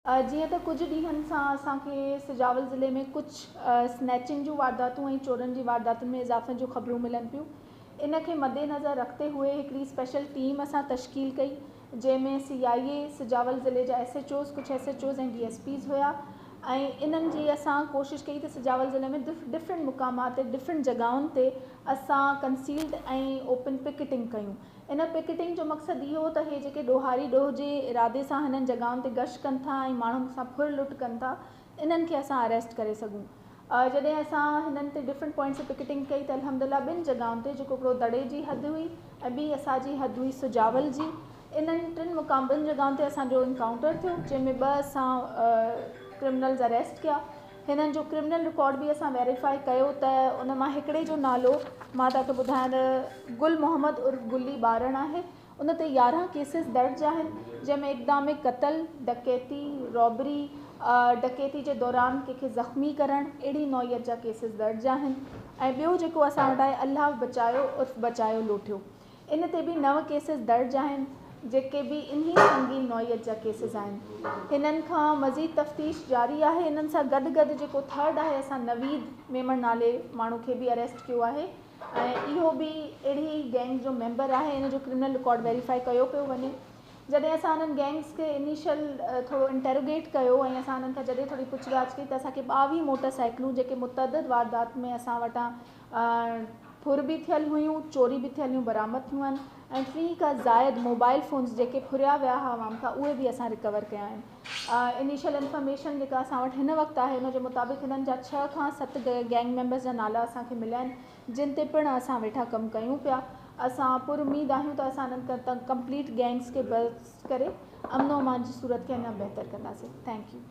جيئن ته ڪجهه ڏينهن سان اسان کي سجاول ضلعي ۾ ڪجهه سنيچنگ جون وارداتون ۽ چورن جي وارداتن ۾ اضافن جون خبرون ملن پيون، ان کي مدنظر رکتي هوئي هڪڙي اسپيشل ٽيم اسان تشڪيل ڪئي، جنهن ۾ سي آء اي سجاول ضلعي جا ايس ايچ اوز، ڪجهه S H Os ۽ D S Ps هيا ۽ انهن جي اسان ڪوشش ڪئي ته سجاول ضلعي ۾ ڊفرنٽ مقامات تي ڊفرنٽ جڳهن تي اسان ڪنسيلڊ ۽ اوپن پڪيٽنگ ڪيون. ان پڪيٽنگ جو مقصد اهو هو ته هي جيڪي ڏوهاري ڏوهه جي ارادي سان هنن جڳهن تي گشت ڪن ٿا ۽ ماڻهن سان ڦر لٽ ڪن ٿا، انهن کي اسان اريسٽ ڪري سگهون. جڏهن اسان هنن تي ڊفرنٽ پوائنٽس تي پڪيٽنگ ڪئي ته الحمدلله ٻن جڳهن تي، جيڪو هڪڙو دڙي جي حد هئي ۽ ٻي اسان جي حد هئي سجاول جي، انهن ٽن مقام ٻن جڳهن تي اسان جو انڪائونٽر ٿيو، جنهن ۾ ٻه اسان ڪرمنلز اريسٽ ڪيا. هنن جو ڪرمنل رڪارڊ به اسان ويريفائي ڪيو ته ان مان هڪڙي جو نالو مان توهان کي ٻڌايان ته گل محمد عرف گلي ٻارڻ آهي، ان تي 11 ڪيسز درج آهن، جنهن ۾ اقدام قتل، ڊڪيتي، رابري، ڊڪيتي جي دوران ڪنهن کي زخمي ڪرڻ اهڙي نوعيت جا ڪيسز درج آهن ۽ ٻيو جيڪو اسان وٽ آهي الله بچايو عرف بچايو لوٺيو. ان تي به 9 ڪيسز درج آهن، جيڪي به انهي سنگين نوعيت جا ڪيسز آهن. هنن کان مزيد تفتيش جاري آهي. انهن سان گڏ گڏ جيڪو ٿرڊ آهي اسان نويد ميمڻ نالي ماڻهو کي به اريسٽ ڪيو آهي ۽ اهو به اهڙي ئي گينگ جو ميمبر آهي. ان جو ڪرمنل رڪارڊ ويريفائي ڪيو پيو وڃي. جڏهن اسان انهن گينگز کي انيشل ٿورو انٽروگيٽ ڪيو ۽ اسان انهن کان جڏهن ٿوري پڇ ڳاڇ ڪئي ته اسان کي 22 موٽر سائيڪلون جيڪي متعدد واردات ۾ اسان وٽان ڦر به ٿيل هيون، چوري به ٿيل هيون برآمد ٿيون آهن ۽ 30 کان زائد موبائل فونز جيڪي ڦريا ويا ها عوام کان اهي به اسان رڪور ڪيا آهن. انيشل انفارميشن جيڪا اسان وٽ هن وقت آهي ان جي مطابق هنن جا 6 کان 7 گينگ ميمبرز جا نالا اسان کي مليا آهن جن تي پڻ اسان ويٺا ڪم ڪيون پيا. اسان پر اميد آهيون ته اسان انهن ڪمپليٽ گينگز کي بست ڪري امن و امان جي صورت کي اڃا بهتر ڪنداسين. Thank you.